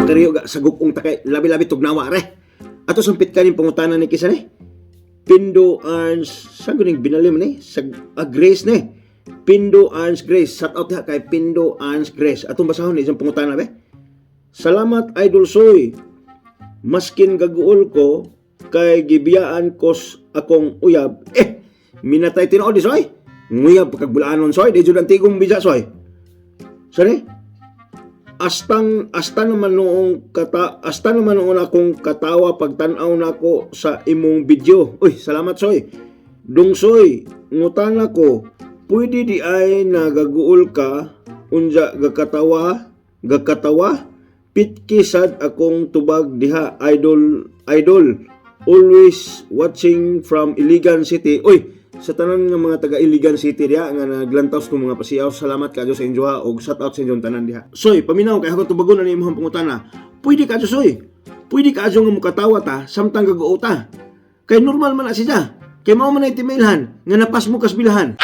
Kariyo ga sa gukong takay labi-labi tugnawa re. Ato sampit kaning pangutana ni kisa ni. Pindo Arns, sa guning binalim ni sa Grace ni. Pindo Arns Grace, shout out diha kay Pindo Arns Grace. Atong basahon ni isang pangutana be. Salamat, Idol Soy. Maskin gaguol ko kay gibiyaan kos akong uyab. Eh, minatay tinuod di, Soy. Nguyab pagkabulaanon, Soy, di jud ang tigong bisa, Soy. Sorry? Astang asta naman noong kata asta naman noon akong katawa pagtan-aw nako sa imong video. Uy, salamat, Soy. Dong Soy, ngutana ko, pwede di ay nagaguol ka unja gakatawa gakatawa? Pitki sad akong tubag diha, idol idol. Always watching from Iligan City. Uy, sa tanan nga mga taga Iligan City diha nga naglantaw sa mga pasiyaw, salamat kayo sa inyo ha, og shout out sa inyong tanan diha. Soy, paminaw kay ako tubagon na imong pangutana. Pwede ka, Soy. Pwede ka nga mukatawa ta samtang gagaot ta. Kay normal man na siya. Kay mao man ay timailhan nga napas mo kasbilhan.